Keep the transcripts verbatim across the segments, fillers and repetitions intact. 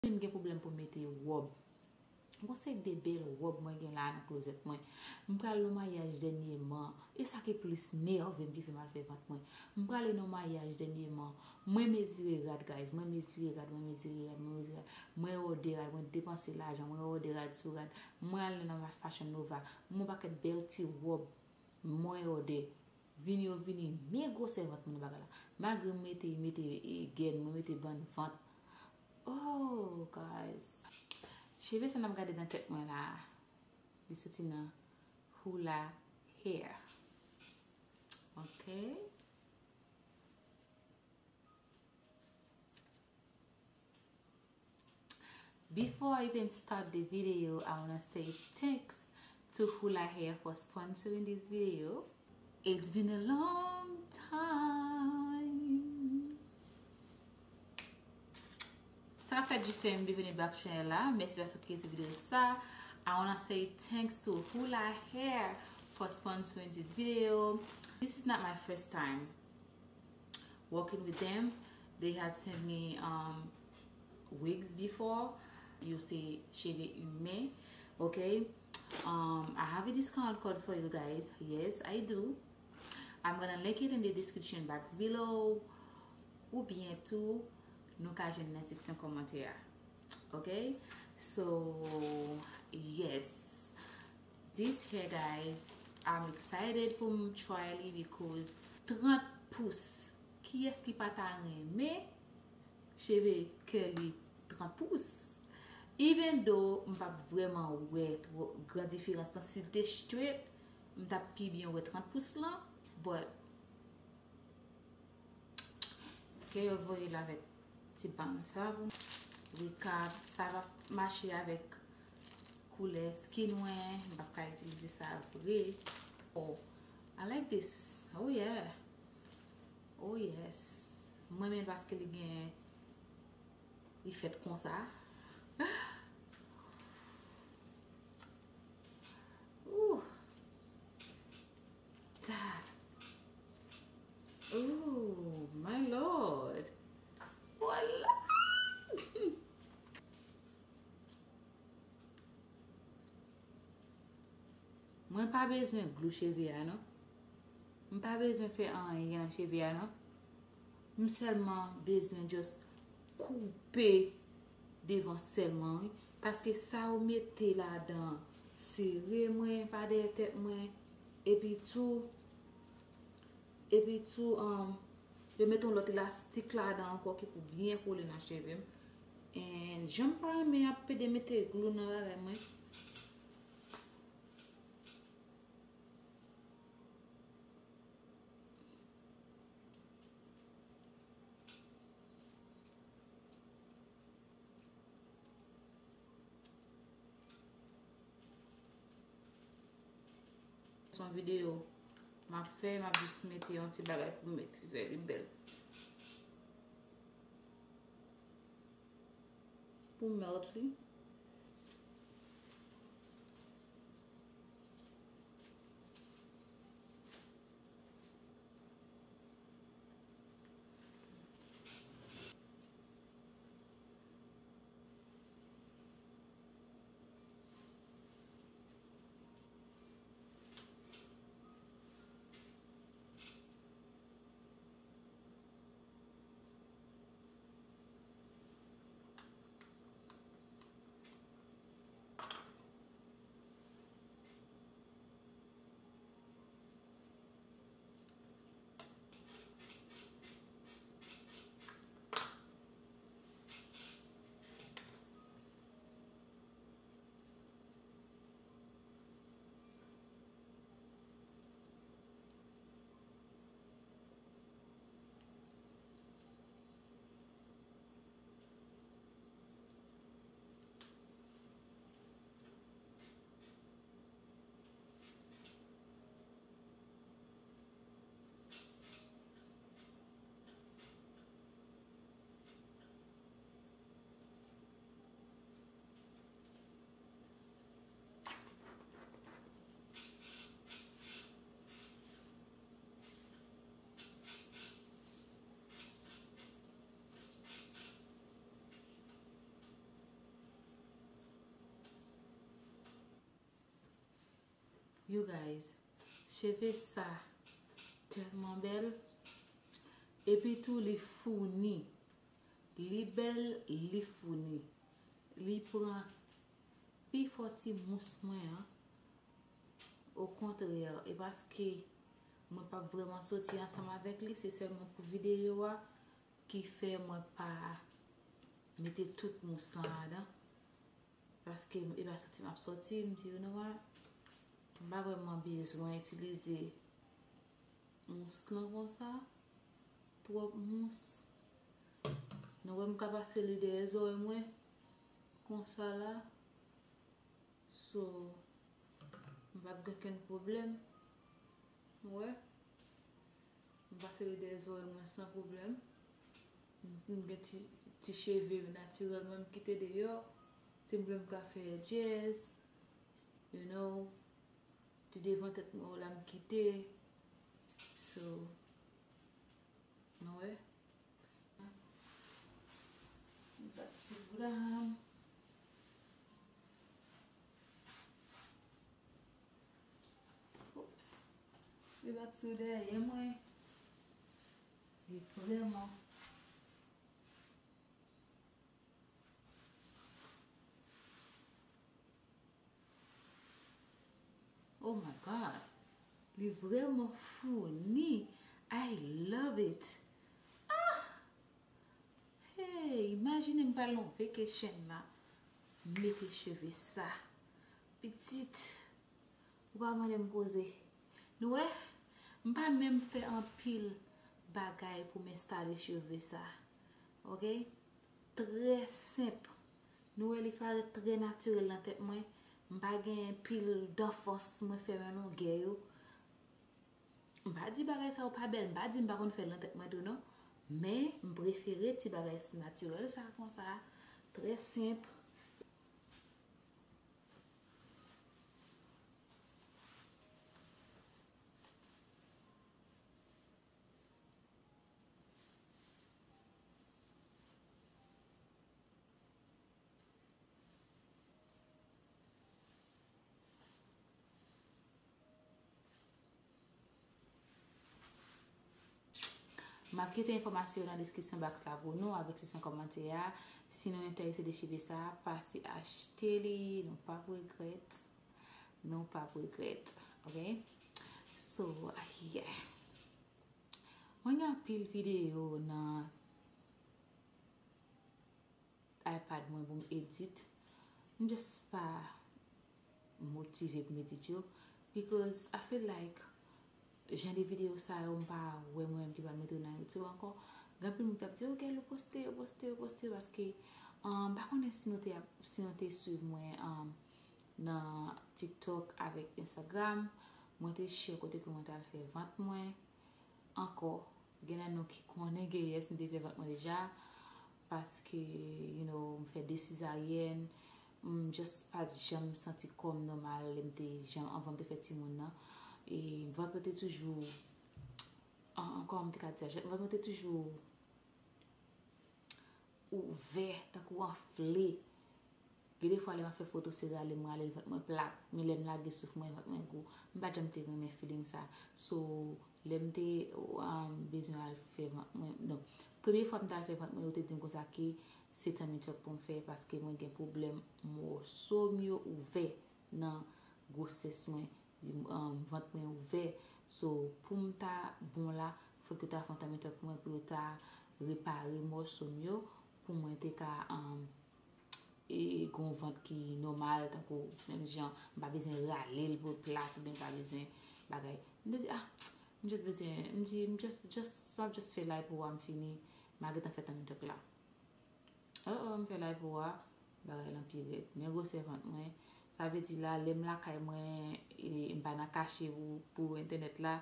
menm gen pwoblèm pou m mete wòb. Gon seri de bèl wòb mwen gen la nan klozèt mwen. M pral nan maryaj dènyèman. E sa ki plis nève m ki fè m al fè vant mwen. M prale nan maryaj dènyèman. Mwen mezire rad, guys. Mwen mezire rad, mwen mezire rad, mwen mezire rad. Mwen òde rad, mwen depanse lajan, mwen òde rad sou rad. Mwen al nan Fashion Nova. Mwen pakèt bèl ti wòb. Mwen òde. Vini yo vini, men gwosè vant mwen nan bagay la. Malgre m mete, mete, e, gèn, mwen mete bann vant. Oh, guys. Cheve sa n ap gade nan tèt mwen la, li soti nan Hoola Hair. Ok. Before I even start the video, I wanna say thanks to Hoola Hair for sponsoring this video. It's been a long time. Sa fè dife m byenveni back chanèl la. Mèsi paske w klike sou videyo sa. I wanna say thanks to Hoola Hair for sponsoring this video. This is not my first time working with them. They had sent me, um, wigs before. Yo se cheve imen, ok? Um, I have a discount code for you guys. Yes, I do. I'm gonna link it in the description box below. Oubyen tou, nou ka jwenn nan seksyon kòmantè a. Ok? So, yes. This hair, guys, I'm excited pou m try li because trant pous. Kiyès ki pa ta renmen cheve curly trant pous? Even though m p ap vrèman wè twò gran diferans nan si l te straight, m t ap pi byen wè trant pous lan, but ke yo voye l avèk ti band sa pou recap, sa va mache avèk koulè skin mwen, m p ap ka itilize sa vre. Oh, I like this. Oh yeah. Oh yes. Mwen renmen l paske li gen, li fèt konsa. Ooh. Ta. Oh my Lord. Voila. Mwen pa bezwen glou cheve a non. M pa bezwen fè anyen nan cheve a non. M sèlman bezwen just koupe devan sèlman wi. Paske sa yo mete ladan sere mwen pa dèyè tèt mwen. Epi tou, epi tou, um, yo mete yon lòt elastik ladan ankò ki pou byen kole nan cheve m. And jan m pa renmen y ap pede mete glou nan bagay mwen. Se yon videyo m ap fè, m ap jis mete yon ti bagay pou m mete fè li bèl. Pou melt li. You guys, cheve sa tèlman bèl. Epi tou li founi. Li bèl, li founi. Li pran pifò ti mous mwen an. Okontrè, e paske mwen p ap vrèman soti ansanm avèk li, se sèlman pou videyo a ki fè mwen pa mete tout mous lan ladan. Paske e pa soti m ap soti, m di, you know what? M pa vrèman bezwen itilize mous lan konsa. Twòp mous. Nou wè m ka pase li dèyè zòrèy mwen. Konsa la. So, m p ap gen okenn pwoblèm. Ou wè? M pase li dèyè zòrèy mwen san pwoblèm. M, m gen ti, ti cheve natirèl mwen m kite deyò. Si m vle m ka fè djèz, you know, ti devan tèt mwen la m kite. So, nou wè? M pase sou Graham. Oops. Li bat sou dèyè mwen. Li vrèman. Oh my God. Li vrèman founi. I love it. Ah! Hey, imajine m pral nan vacation la, m mete cheve sa. Pitit, ou pa mande m koze. Nou wè, m pa menm fè anpil bagay pou m enstale cheve sa. Ok? Trè senp. Nou wè, li parèt trè natirèl nan tèt mwen. M pa gen pil danfans mwen fè nan longè yo. M pa di bagay sa yo pa bèl, m pa di m pa konn fè l nan tèt mwen tou non. Men, m prefere ti bagay natirèl sa konsa, trè senp. M ap kite enfòmasyon yo nan description box la pou nou avèk sesyon kòmantè a. Si nou enterese de cheve sa, pase achte li, nou p ap regrèt. Nou p ap regrèt, ok? So, yeah. Mwen gen anpil videyo nan iPad mwen pou m edit. M just pa motive pou m edit yo. Because I feel like jan de videyo sa yo m pa wè mwen menm ki pral mete yo nan YouTube ankò. Gen anpil moun k ap di, "Oh, gèl, ou poste yo, poste yo, poste yo," paske, um, m pa konnen si nou te ap, si nou te swiv mwen, um, nan TikTok avèk Instagram. Mwen te share kote ke mwen t al fè vant mwen. Ankò, gen nan nou ki konnen ke yes, m te fè vant mwen deja, paske, you know, m fè de sezaryèn, m just pa t janm santi kò m nòmal lè m te janm, anvan m te fè timoun nan. E vant mwen te toujou, an-, ankò m te ka di sa, vant mwen te toujou ouvè, tankou anfle. Gen de fwa lè m ap fè foto, se rale m rale l, vant mwen plat. Men lè m lage souf mwen, vant mwen gwo. M pa t janm te renmen feeling sa. So, lè m te, um, bezwen al fè vant mwen, non. Premye fwa m t al fè vant mwen, yo te di m konsa ke se tummy tuck pou m fè paske mwen gen pwoblèm mòso m yo ouvè nan gwosès mwen. Um, vant mwen ouvè. So, pou m ta bon la, fòk yo ta fè yon tummy tuck pou mwen, pou yo ta repare mòso m yo, pou mwen te ka, um, e, gen yon vant ki nòmal, tankou, menm jan, m pa bezwen rale l pou l plat, oubyen m pa bezwen bagay. M te di, ah, m just bezwen, m di, m just, just, m ap just fè lipo a, m fini, m a gentan fè tummy tuck la. Oh, oh, m fè lipo a, bagay lan pi rèd. Men gwosè vant mwen. Sa vle di la, lè m lakay mwen, e, m pa nan kache pou, pou entènèt la,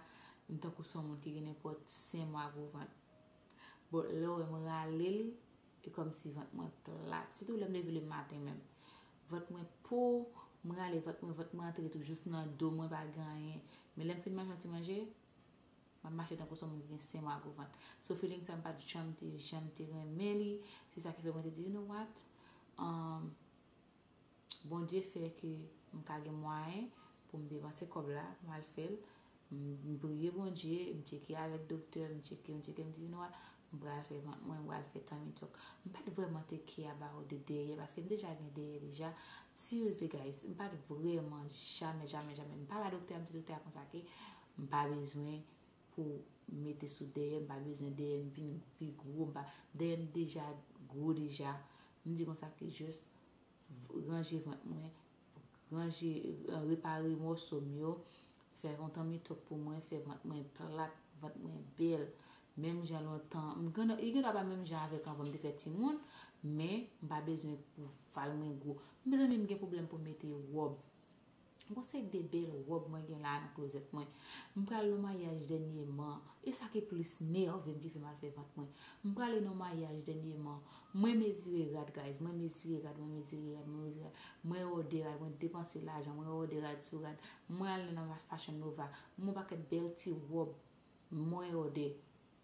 m tankou se yon moun ki gen nenpòt senk mwa gwo vant. Bon, lè w wè m rale l, e kòmsi vant mwen plat. Sitou lè m leve le maten menm. Vant mwen po, m rale vant mwen, vant mwen antre tou jous nan do mwen, pa gen anyen. Men lè m fin manje yon ti manje, m ap mache tankou se yon moun ki gen senk mwa gwo vant. So feeling sa m pa t janm te, janm te renmen li. Se sa ki fè mwen te di, you know what? Um, Bondye fè ke m ka gen mwayen pou m depanse kòb la, m al fè l. M, m priye Bondye, m tcheke avèk doktè, m tcheke, m tcheke, m di, "You know what? M pral fè vant mwen, m pral fè tummy tuck." M pa t vrèman te care about the dèyè, paske m deja gen dèyè deja. Seriously, guys, m pa t vrèman jamè, jamè, jamè. M pale a doktè a, m di doktè a konsa ke m pa bezwen pou mete sou dèyè, m pa bezwen dèyè m vin pi gwo, m pa, dèyè m deja gwo deja. M di konsa ke just ranje vant mwen, ranje, repare mòso m yo, fè yon tummy tuck pou mwen, fè vant mwen plat, vant mwen bèl. Menm jan lontan, m gen, li gen dwa pa menm jan avèk anvan m te fè timoun, men m pa bezwen pou fal mwen gwo. M bezwen menm gen pwoblèm pou m mete wòb. Gon seri de bèl wòb mwen gen la nan klozèt mwen. M pral nan maryaj dènyèman. E sa ki plis nève m ki fè m al fè vant mwen. M prale nan maryaj dènyèman. Mwen mezire rad, guys. Mwen mezire rad, mwen mezire rad, mwen mezire rad. Mwen òde rad, mwen depanse lajan, mwen òde rad sou rad. Mwen al nan Fashion Nova. Mwen pakèt bèl ti wòb. Mwen òde.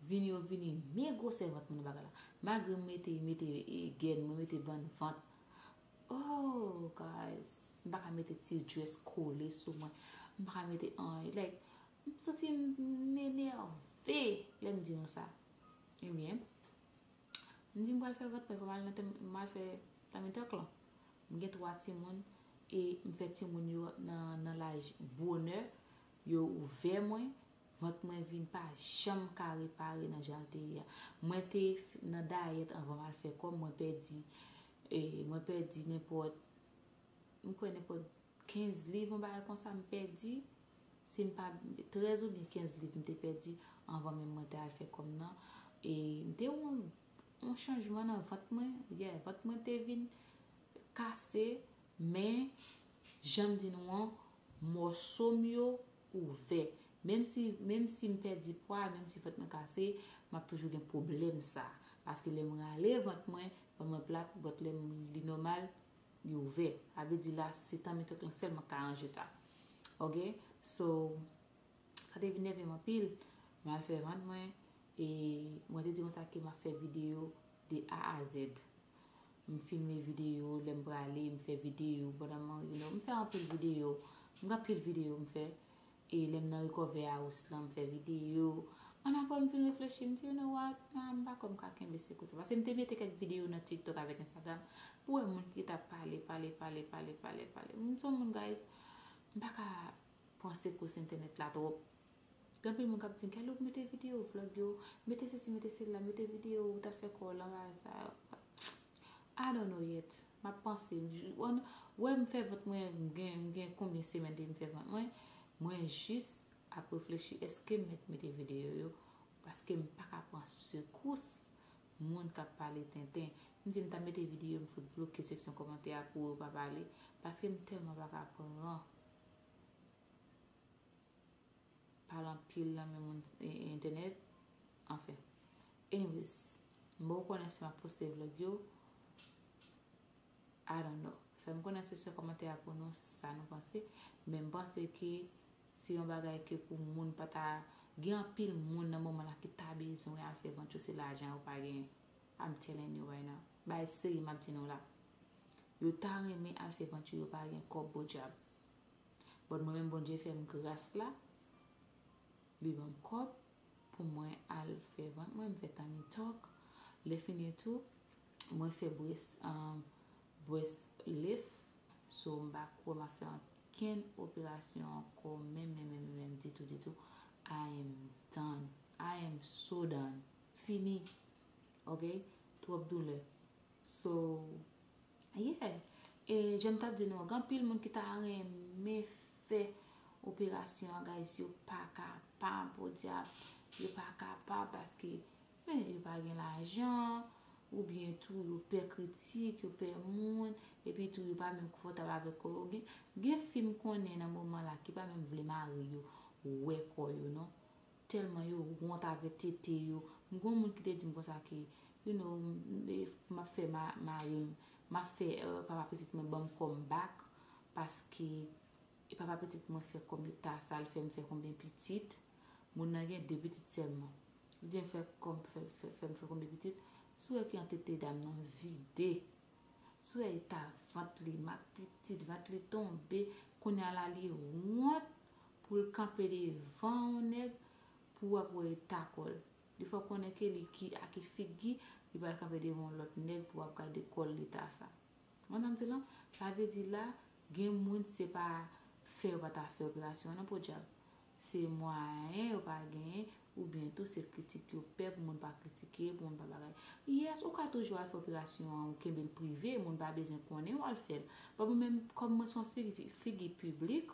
Vini yo vini, men gwosè vant mwen nan bagay la. Malgre m mete, mete, e, gèn, mwen mete bann vant. Oh, guys, m pa ka mete ti dress kole sou mwen. M pa ka mete anyen. Like, m santi m, m enève lè m di nou sa. Ebyen, m di m pral fè vant mwen, fò m al nan tem-, m al fè tummy tuck lan. M gen twa timoun e m fè timoun yo nan, nan laj bonè, yo ouvè mwen, vant mwen vin pa janm ka repare nan jan l te ye a. Mwen te f-, nan dayèt anvan m al fè kò m, mwen pèdi, e, mwen pèdi nenpòt, m kwè nenpòt kenz liv, yon bagay konsa m pèdi. Si m pa, trèz oubyen kenz liv m te pèdi anvan menm mwen te al fè kò m nan. E m te wè yon, yon chanjman nan vant mwen. Yeah, vant mwen te vin kase, men jan m di nou an, mòso m yo ouvè. Menm si, menm si m pèdi pwa, menm si vant mwen kase, m ap toujou gen pwoblèm sa. Paske lè m rale vant mwen, vant mwen plat, but lè m, li nòmal, li ouvè. Sa vle di la, se tummy tuck lan sèlman k ka ranje sa. Ok? So, sa te vin nève m anpil. M al fè vant mwen, e mwen te di konsa ke m ap fè videyo de A a Z. M filme videyo, lè m prale, m fè videyo, pandan m, you know, m fè anpil videyo. M gen anpil videyo m fè. E lè m nan recovery house lan, m fè videyo. Ann apre m fin reflechi, m di, "You know what? Nah, m pa kwè m ka kenbe se kou sa." Paske m te mete kèk videyo nan TikTok avèk Instagram pou wè moun ki t ap pale, pale, pale, pale, pale, pale. M se yon moun, guys, m pa ka pran sekous entènèt la twòp. Gen anpil moun k ap di m, "Kèlou, mete videyo vlòg yo, mete sesi, mete sela, mete videyo ou t ap fè kò w lan, bagay sa yo." I don't know yet. M ap panse. M j-, w, wè m fè vant mwen, m gen, m gen konbyen semèn depi m fè vant mwen? Mwen jis ap reflechi, èske m mèt mete videyo yo? Paske m pa ka pran sekous moun k ap pale tenten. M di m ta mete videyo, m fout bloke seksyon kòmantè a pou yo pa pale. Paske m tèlman pa ka pran pale anpil nan men moun, e, e, entènèt. Anfen. Anyways, m poko konnen si m ap poste vlòg yo. I don't know. Fè m konnen seksyon kòmantè a pou nou sa nou panse. Men m panse ke se yon bagay ke pou moun pa ta, gen anpil moun nan moman la ki ta bezwen al fè vant yo, se lajan yo pa genyen. I'm telling you right now. Bagay serye m ap di nou la. Yo ta renmen al fè vant yo, yo pa gen kòb podyab. But mwen menm Bondye fè m gras la, li ban m kòb pou mwen al fè vant mwen, m fè tummy tuck. Lè fini tou, mwen fè breast, um, breast lift. So, m pa kwè m ap fè ankenn operasyon ankò, menm, menm, menm, menm, ditou, ditou. I am done. I am so done. Fini. Ok? Twòp doulè. So, yeah. E jan m t ap di nou an, gen anpil moun ki ta renmen fè operasyon an, guys, yo pa kapab, podyab, yo pa kapab paske, men, yo pa gen lajan, oubyen tou yo pè kritik, yo pè moun, epi tou yo pa menm konfòtab avèk kò yo. Gen, gen fi m konnen nan moman la ki pa menm vle mari yo wè kò yo non. Tèlman yo wont avèk tete yo. M gon moun ki te di m konsa ke, you know, m, m, m ap fè ma-, mari m, m ap fè, euh, papa pitit mwen ban m kò m back, paske e papa pitit mwen fè kò m ta sa, l fè m fè konbyen pitit. Moun nan gen de pitit sèlman. Li di m fè kò m fè, fè, fè m fè konbyen pitit. Si w wè kijan tete dam nan vide. Sou eta vant li, mak pitit, vant li tonbe, kounye a la li wont pou l kanpe devan yon nèg pou w ap wè eta kò l. Li fè w konnen ke li ki ak figi, li pral kanpe devan yon lòt nèg pou w ap gade kò l eta sa. Konprann sa m di la? Sa vle di la, gen moun se pa fè yo pa ta fè operasyon an non podyab. Se mwayen yo pa genyen, oubyen tou se kritik yo pè pou moun pa kritike, pou moun pa bagay. Yes, ou ka toujou al fè operasyon an, ou kenbe l prive, moun pa bezwen konnen w al fè l. But mwen menm, kòm mwen se yon figi, figi piblik,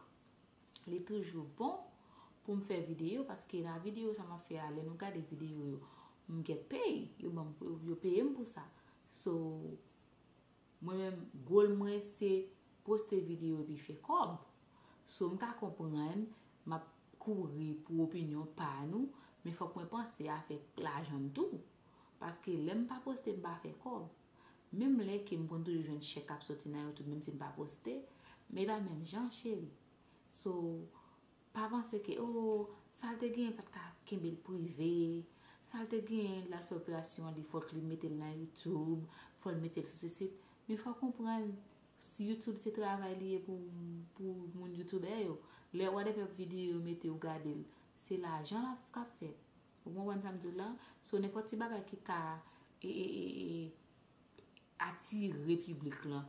li toujou bon pou m fè videyo, paske nan videyo sa m ap fè a, lè nou gade videyo yo, m get pay, yo ban m, yo peye m pou sa. So, mwen menm, goal mwen se poste videyo epi fè kòb. So, m ka konprann m ap kouri pou opinyon pa nou, men fòk mwen panse a fè lajan m tou. Paske lè m pa poste, m pa fè kòb. Menm lè ke m konn toujou jwenn chèk k ap soti nan YouTube, menm si m pa poste, men e pa menm jan, cheri. So, pa panse ke, oh, sa l te genyen pa t ka kenbe l prive, sa l te genyen l al fè operasyon an, li fòk li mete l nan YouTube, fò l mete l sou sesi. Men fò w konprann, YouTube se travay li ye pou, pou moun youtubè yo. Lè w ap fè videyo, yo mete w gade l, se lajan l ap, k ap fè. Ou konprann sa m di w la? So, nenpòt ti bagay ki ka e, e, e, e, atire piblik lan,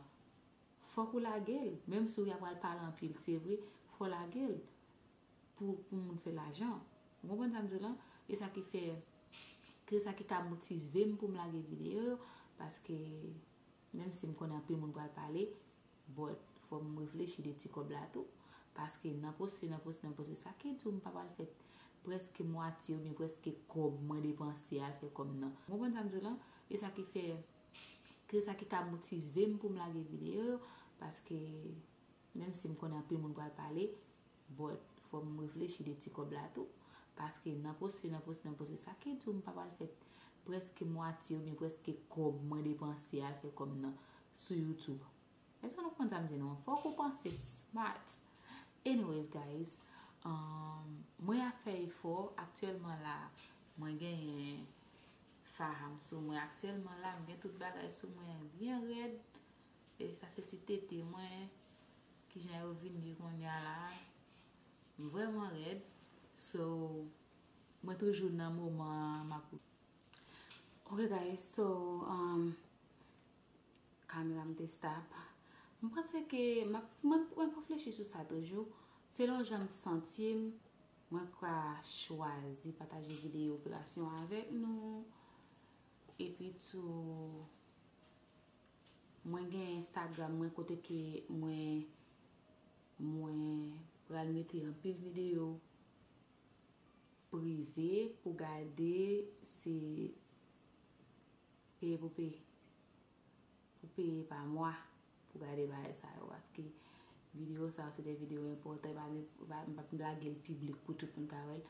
fòk ou lage l. Menm si w pral pale anpil, se vre, fò w lage l pou, pou moun fè lajan. Ou konprann sa m di w la? E sa ki fè, se sa ki ka motive m pou m lage videyo yo, paske menm si m konnen anpil moun pral pale, but fò m reflechi de ti kòb la tou. Paske nan poste, nan poste, nan poste, sa ki di w m pa pral fè prèske mwatye oubyen prèske kòb mwen depanse al fè kòb nan. Ou konprann sa m di w la? E sa ki fè, se sa ki ka motive m pou m lage videyo yo, paske menm si m konnen anpil moun pral pale, but fò m reflechi de ti kòb la tou. Paske nan poste, nan poste, nan poste, sa ki di w m pa pral fè prèske mwatye oubyen prèske kòb mwen depanse al fè kòb nan sou YouTube. Èske nou konn sa m di nou? Fòk ou panse smart. Anyways, guys, um, mwen ap fè efò. Aktyèlman la, mwen genyen Faham sou mwen. Aktyèlman la, m gen tout bagay sou mwen byen rèd. E sa se ti tete mwen, kijan yo vini kounye a la. M vrèman rèd. So, mwen toujou nan moman an, m ap Ok, guys, so, um, kamera m te stop. M panse ke m ap, mwen, mwen reflechi sou sa toujou. Selon jan m santi m, mwen ka chwazi pataje videyo operasyon avèk nou. Epi tou, mwen gen Instagram mwen kote ke mwen, mwen pral mete anpil videyo prive pou gade, se peye pou peye, pou peye pa mwa pou gade bagay sa yo, paske videyo sa yo se de videyo enpòtan, e pa, e pa, m p ap lage l piblik pou tout moun ka wè l.